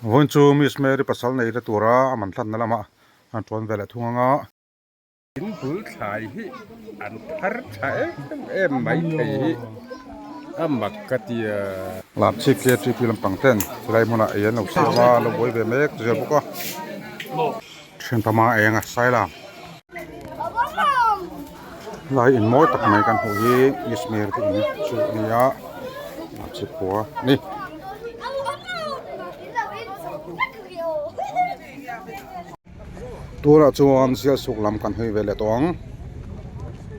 Vawiin chu Miss Mary pasal nei la tura a man hlanna lamah an ṭuan ve leh thung ang a. In bul thlai hi an thar tha em em mai thei hi a mak ka ti a. Lamchhip khi TP lampang ten chulai hmunah ei an lo siam a, an lo buai ve mek zel bawk a. Thianpa eng a Sailam. Lai in mawi tak mai kan hmuh hi Miss Mary te in chu a ni a, Lamchhip khua a ni. Tunah chuan Sialsuk lam kan hawi ve leh tawh ang.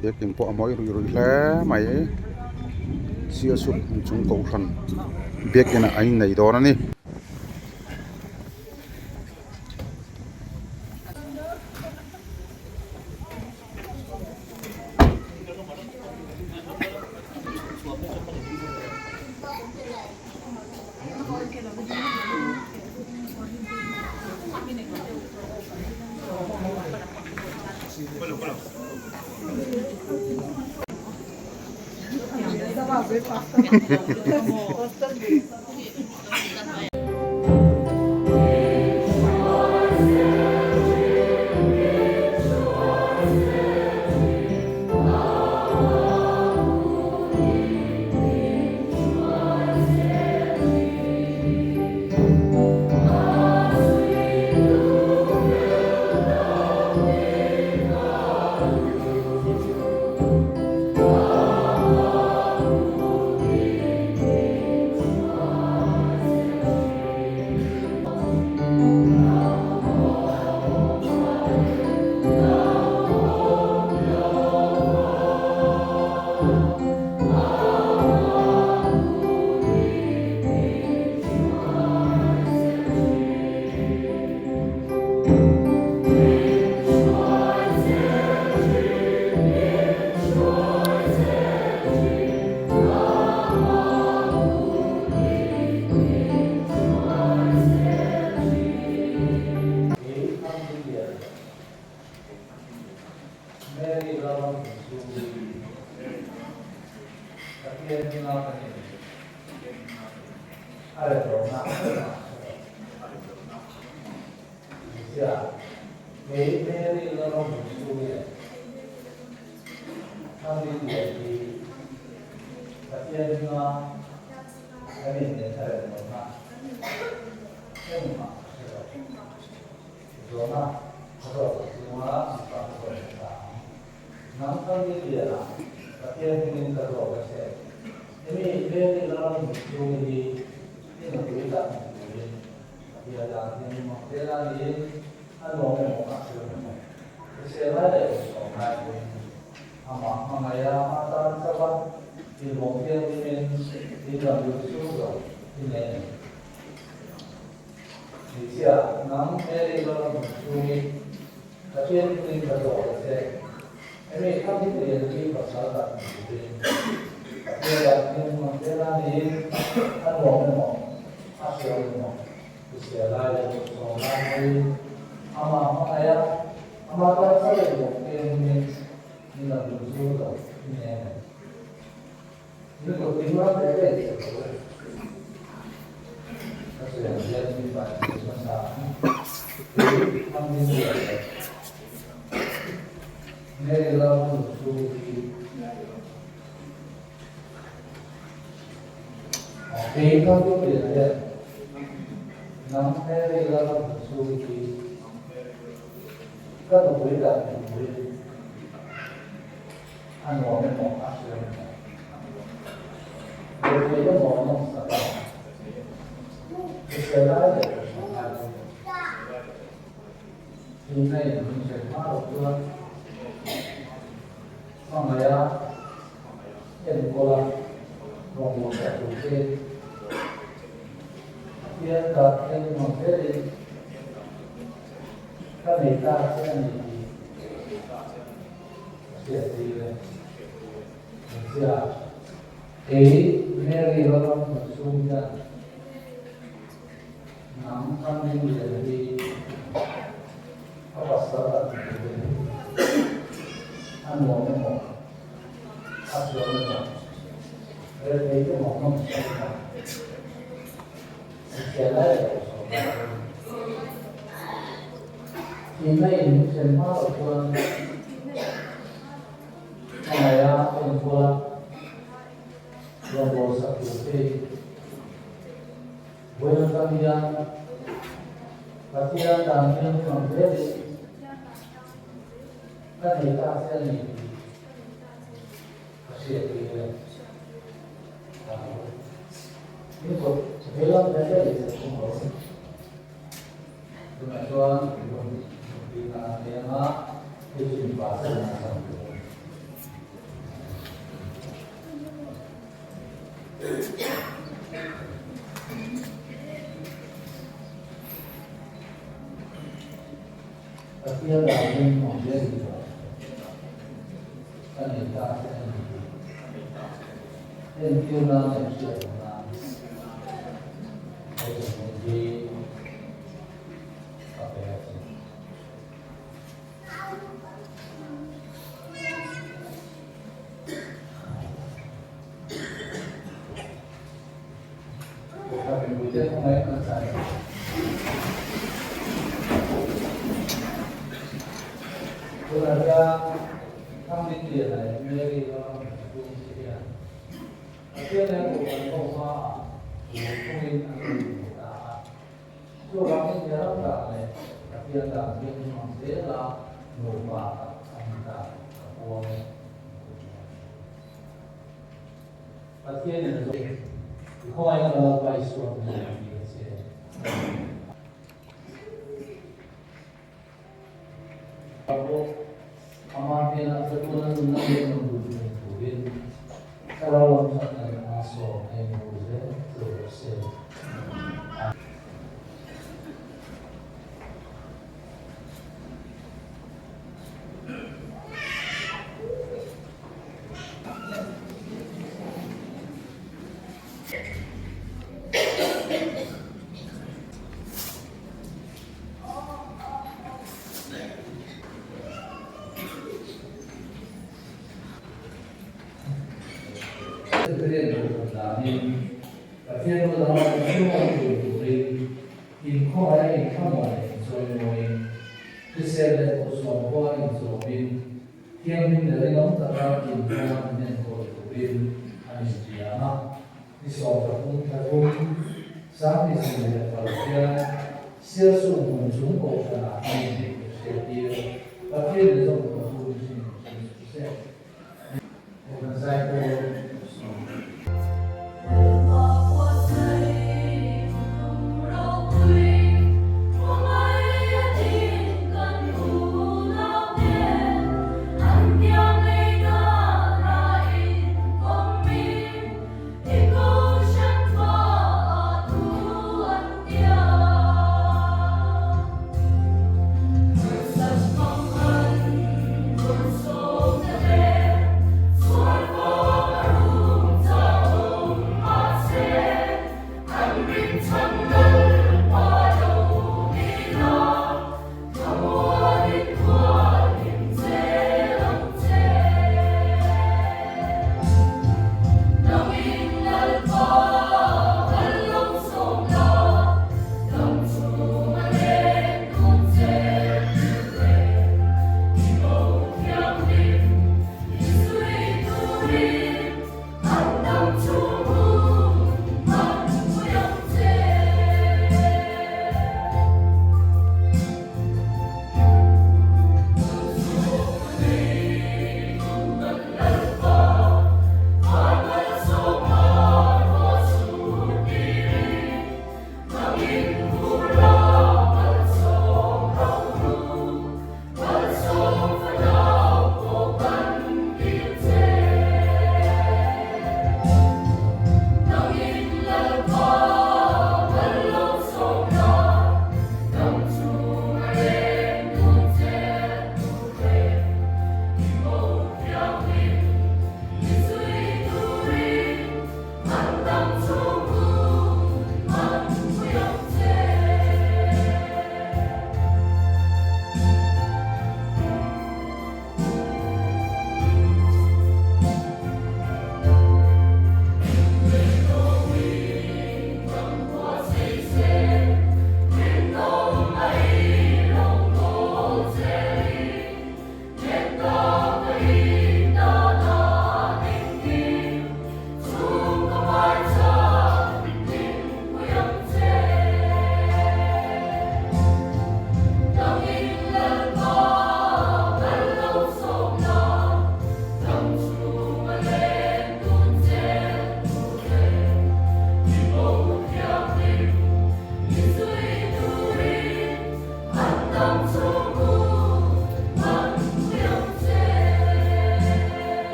Biakin pawh a mawi ruih ruih hle mai. Sialsuk inchung kohhran biakin ah a innei dawn a ni.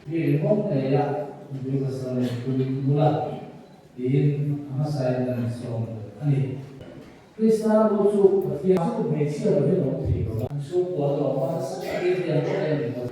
Mi ringawt neia nupui pasal leh tum bula tiin a hmasain kan insawm a ni. Krista lu chu Pathian chu hmeichhia lovin a awm thei lo va. An chhungkua lawm a nasa takin hian pawh a en lo.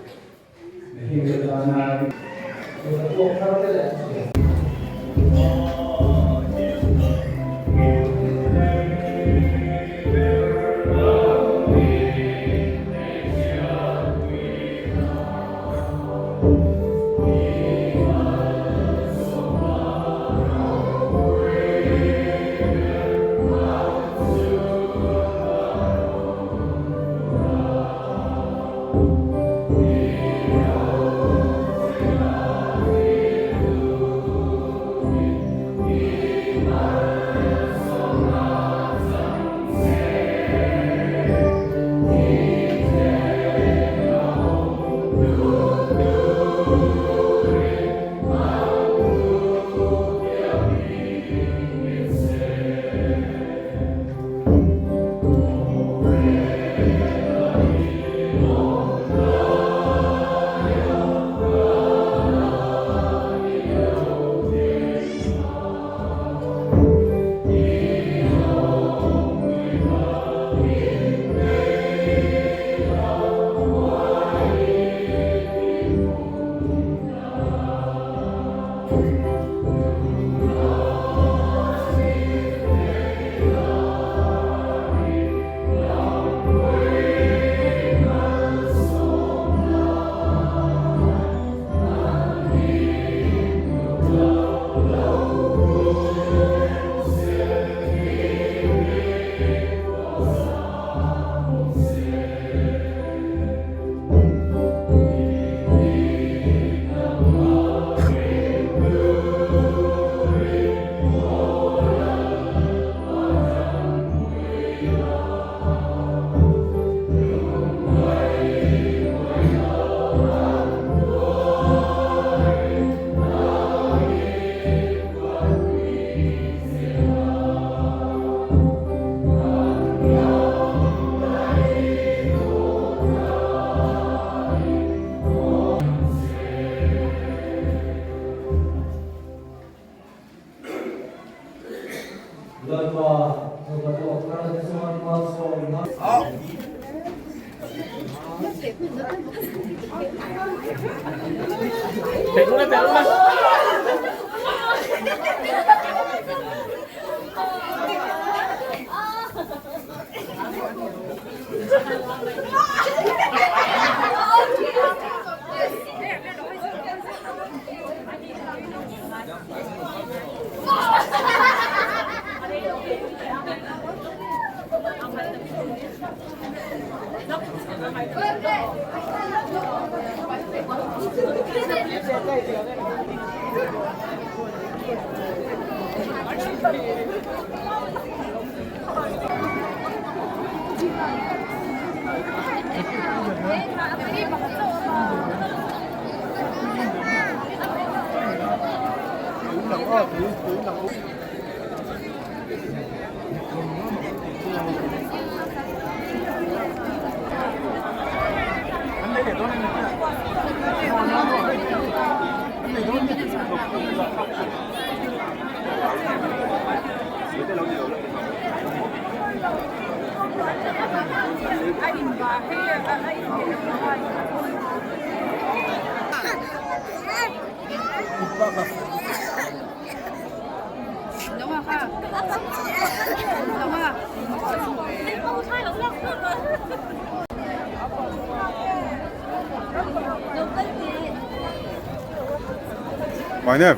My name.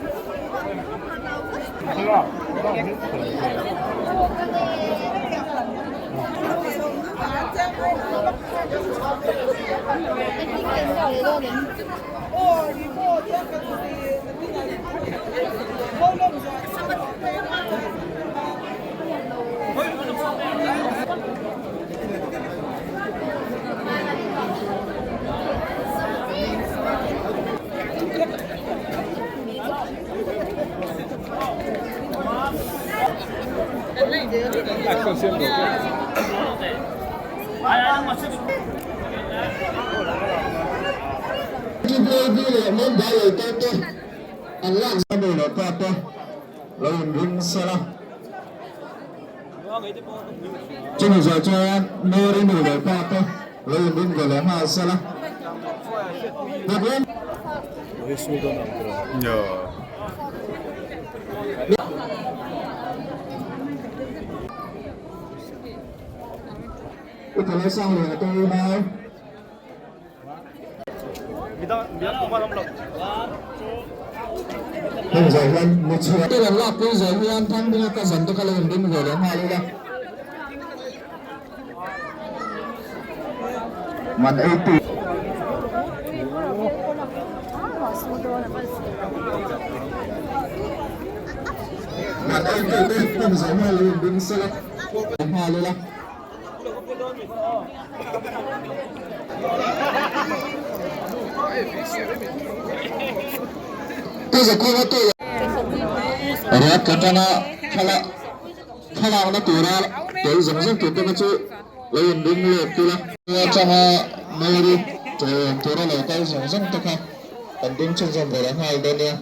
JB leh member lo kal te an lak zan nu leh pa te lo inring sela. Chumi zawh chuan Mary nu leh pa te lo inring ve leh nghal sela. Upa Lalsangliana te unau. Heng zawh hian mi chhuah te rawn lakpui zawh hian Thangdinga cousin te kha lo inring ve leh nghal ila. Man ei tu. Man ei tu te heng zawh hian lo inring sela nghal ila. Riat atanga thlalak thlalakna tura tel zawng zawng tur te kha chu lo inring lawk ila. Atanga Mary ṭawm tura lo kal zawng zawng te kha kan ding chhunzawm ve leh nghal dawn nia.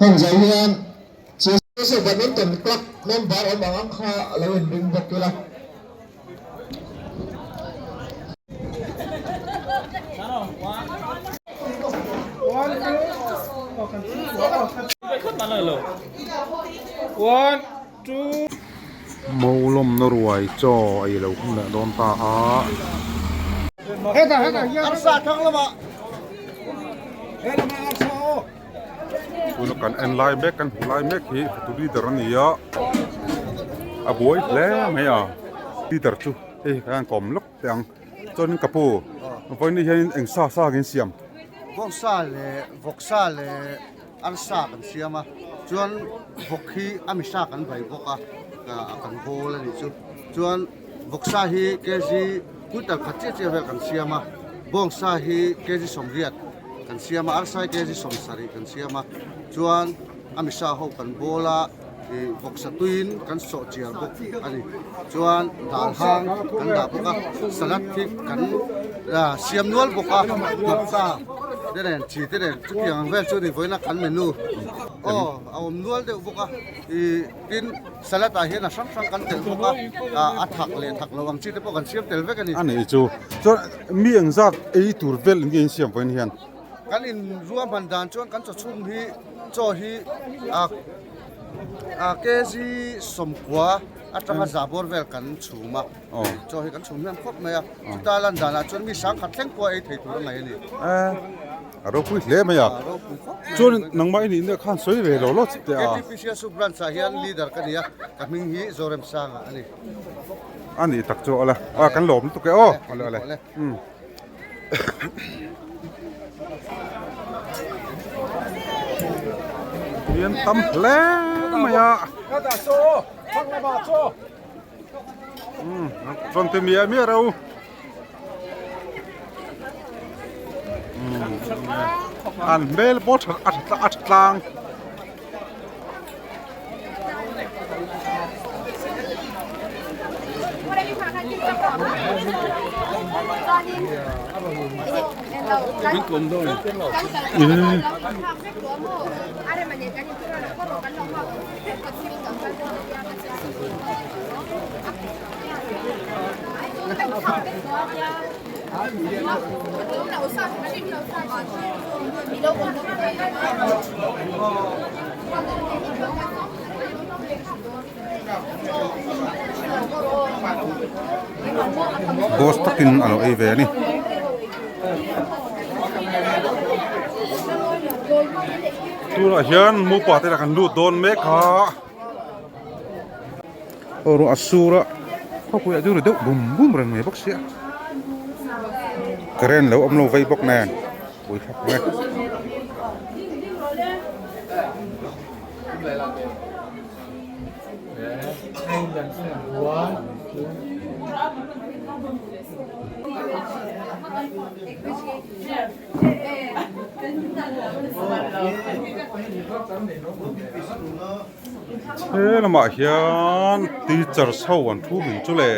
Heng zai hian Chelsea Badminton Club member awm ang ang kha a lo inring bawk ila. Mawlawmna ruai chaw ei lo hun leh dawn ta a. Tuna kan en lai mek kan hmu lai mek hi hotu leader a ni a a buai hle mai a leader chu hei kan han kawm lawk teh ang chuanin ka pu vawiin hianin eng sa sa angin siam. Bawngsa leh vawksa leh arsa kan siam a chuan vawk hi a misa kan vai bawk a kan bawl a nih chu chuan vawksa hi kg quintal khat chiah chiah vel kan siam a bawngsa hi kg sawmriat. Kan siam a, arsai kg 70 kan siam a, chuan a misa ho kan bawl a, ih vawksa tuiin kan sawh chiar bawk a ni. Chuan dal hang kan dah bawk a, salad hi kan siam nual bawk a, hmarcha te nen chi te nen chutiang ang vel chu ni vawiina kan menu aw a awm nual deuh bawk a, ih tin salad ah hian a hrang hrang kan telh bawk a, a thak leh thak lo ang chi te pawh kan siam tel vek a ni. A nih chu, chuan Mi engzat ei tur vel nge in siam vawiin hian? Kan in ruahman dan chuan kan chaw chhung hi chaw hi a kg 90 atanga za bawr vel kan chhum a, chaw hi kan chhum hnem khawp mai a, chuta lan danah chuan mi sangkhat thleng pawh ei thei tur a ngaih a ni. A ropui hle mai a, chuan nangmah i nihna khan sawi ve lo lawt teh a. KTPC Sub Branch ah hian leader ka ni a, ka hming hi Zoremsanga a ni. A nih tak chu awle a kan lawm lutuk e aw awle awle umm hian tam hle mai a umm rawn ti miah miah ro umm an hmel pawh a tha a tha tlang. Boss takin a lo ei ve a ni. Tunah hian mupa te lah kan lut dawn mek a. Aw ruah a sur a khawpuiah chu ri deuh bum bum reng mai bawk sia. Current lo awm lo vei bawk nen pui thlap ang e. He lamah hian teachers ho an thu hming chu le.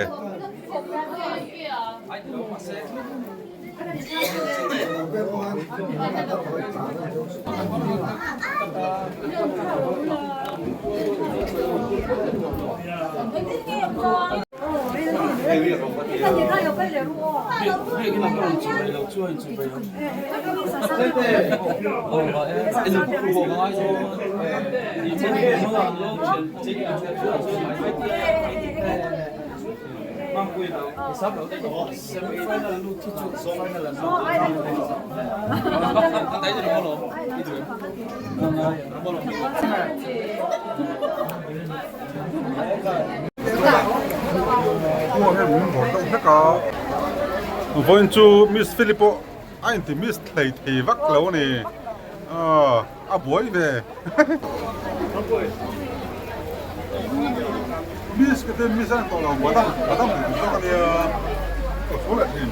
Vawiin chu Miss Philip pawh a inti miss hlei thei vak lo a ni a buai ve Miss ka te miss a ni tawh lo madam madam tih tur zawk a nia ka thu leh thin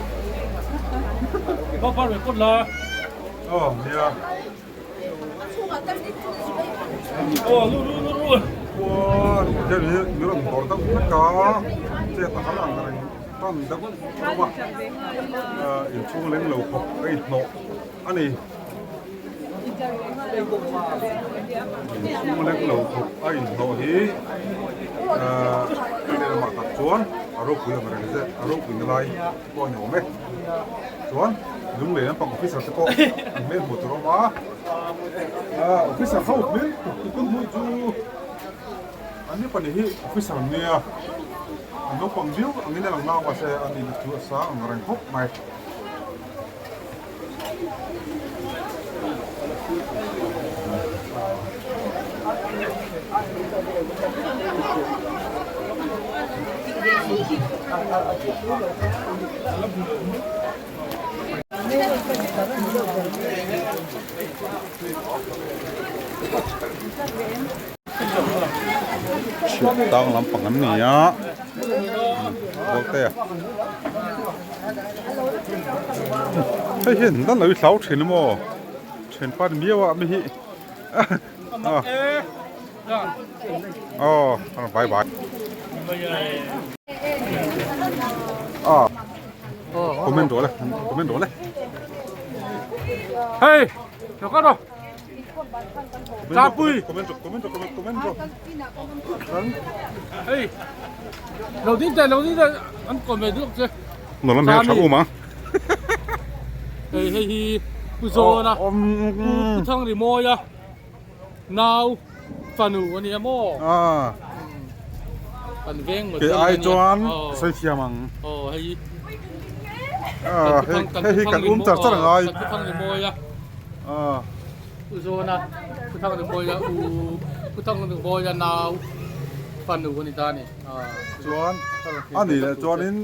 aw nia. Hian hi rawn dawr deuh vek a chet a har ang reng tan deuh deuh a inchhung leng lo khawp a inhnawh a ni inchhung leng lo khawp a inhnawh hi ahh lehlamah tak chuan a ropui ang reng zet a ropui na lai pawh a ni awm e chuan lunglei lampang officer te pawh an hmel hmuh tur a awm a ah officer ho hmel tukun hmuh chu an ni pahnih hi officer an nia an naupang viau angin a lang nau mahse an nihna chu a sang ang reng khawp mai. Chhiat tang lampang an ni a Bawlte hei hian dan lo hi hlau thin maw thianpa ni miau a mi hi aw bye bye a comment rawh le comment rawh le hey lo ka rawh Chapui comment rawh comment rawh comment rawh hey lo ding teh lo ding teh an comment duak che nó làm heo chak um à hei hei hi pu zawn a pu thang ri mawi a Nau fanu a nia maw? Ah. Kan veng Ke ai chuan sawi thiam ang. Aw hei. Ah hei hei hi kan um char char angai. Kan thang ri mawi a. Ah. U zawna pu thang ri mawi a u pu thang ri mawi a nau fanu a ni ta ni. Chuan a nih leh chuanin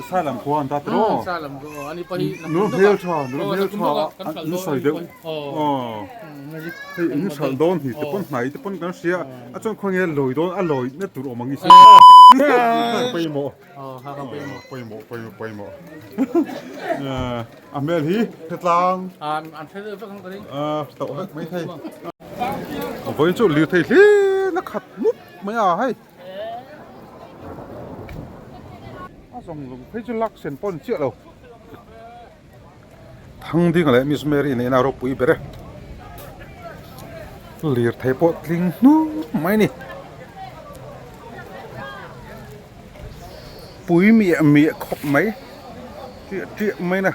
Sailam khua an ta tiraw? Sailam khua ani pahnih Nula hmeltha nula hmeltha an sawi deuh. Aw hei in hralh dawn hi te pawn hnai te pawn kan hria a chuan khawnge lawi dawn a lawi na tur awm ang i pawimawh pawimawh pawimawh pawimawh a hmel hi hretlang tauh vek mai thei vawiin chu lirthei hlir a khat mup mai a hei. A zawng zawng phei chu lak sen pawh a ni chiah lo. Thangding leh Miss Mary nena ropui ber e. Lirthei pawh tling hnur mai a ni. Pui miah miah khawp mai chiah chiah mai na.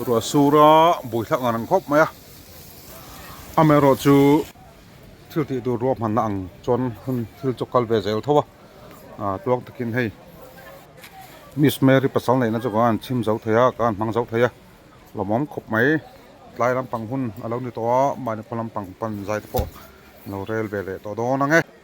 Ruah sur a buaithlak ngan ang khawp mai a amaherawh chu thil tih tur ruahmanna ang chuan hun thil chu kal ve zel tho a ah tluang takin hei Miss Mary pasal neihna chu ka han chhim zo thei a ka han hmang zo thei a lawmawm khawp mai tlai lampang hun a lo ni tawh a mahni khaw lampang pan zai te pawh. Lo rel ve leh tawh dawn ang e.